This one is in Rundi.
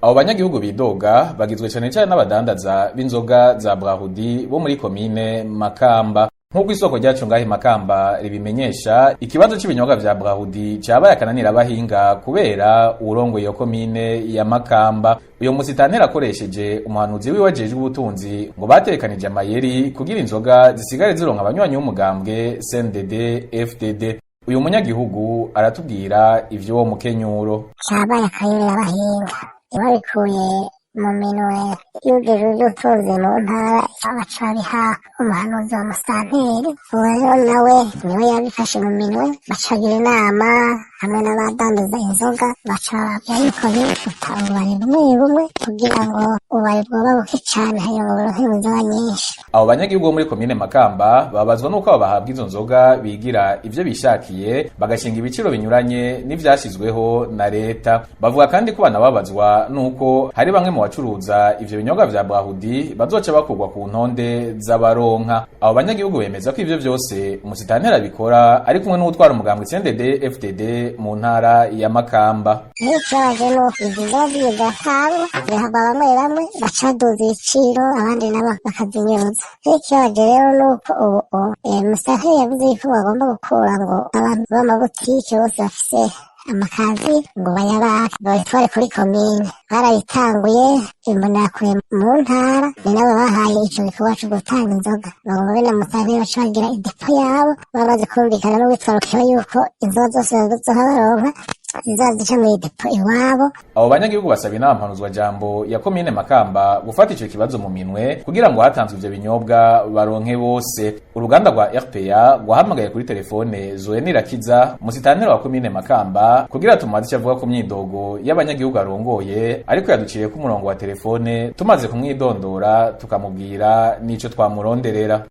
Abo banyagihugu bidoga bagizwe cane cane n'abadandaza b'inzoga za Brarudi bo muri komine Makamba. Nk'uko isoko ryacu ngaho i Makamba ribimenyesha, ikibazo c'ibinyobwa vya Brarudi cabaye akananira abahinga kubera uwurongoye iyo komine ya Makamba. Uyo musitanteri akoresheje umuhanuzi wiwe ajejwe ubutunzi ngo batekanije amayeri kugira inzoga zisigare zironka abanywanyi b'umugambwe CNDD FDD. Uyu munyagihugu aratubwira ivy'uwo mukenyuro. Cabaye akayobera abahinga, babikuye mu minwe y'ujejwe ivy'ubutunzi mu ntara, baca babiha umuhanuzi wa musitanteri. Uwo rero nawe niwe yabifashe mu minwe, baca bagira inama hamwe n'abadandaza inzoga, baca bababwira yuko bihuta ububari bumwe bumwe kugira ngo ububari bwoba buke cane, hanyuma ngo buronke inzoga nyinshi. Abo banyagihugu bo muri komine Makamba babazwa nuko abo bahabwa izo nzoga bigira ivyo bishakiye, bagashinga ibiciro binyuranye n'ivyashizweho na leta. Bavuga kandi ko banababazwa nuko hari bamwe mu bacuruza ivyo binyobwa vya Brarudi bazoca bakurwa ku ntonde z'abaronka. Abo banyagihugu bemeza ko ivyo vyose umusitanteri abikora ari kumwe n'uwutwara umugambwe CNDD FDD mu ntara ya Makamba. Ikibabaje ni uko izi nzoga zidatangwa, zihabwa bamwe bamwe, baca baduza ibiciro, abandi nabo bakazinyuruza. Ikibabaje rero ni uko ubu musitanteri yavuze yuko bagomba gukura ngo abantu b'amabutike bose bafise amakazi ngo bayabake, babitware kuri komine. Barabitanguye imbonerakure mu ntara, ni nabo bahaye ico gikorwa co gutanga inzoga. Bagomba bene musitanteri baca bagira idepo yabo, bamaze kumvikana n'uwitwa Rukeba yuko inzoga zose bazoha baronka zizoza zica mw'idepo iwabo. Abo banyagihugu basaba inama mpanuzwajambo ya komine Makamba gufata ico kibazo mu minwe kugira ngo hatanzwe ivyo binyobwa baronke bose. Uruganda rwa RPA rwahamagaye kuri telefone Zoe Nirakiza, musitanteri wa komine Makamba, kugira tumubaze ico avuga ku myidogo y'abanyagihugu arongoye, ariko yaduciriye ku murongo wa telefone tumaze kumwidondora tukamubwira n'ico twamuronderera.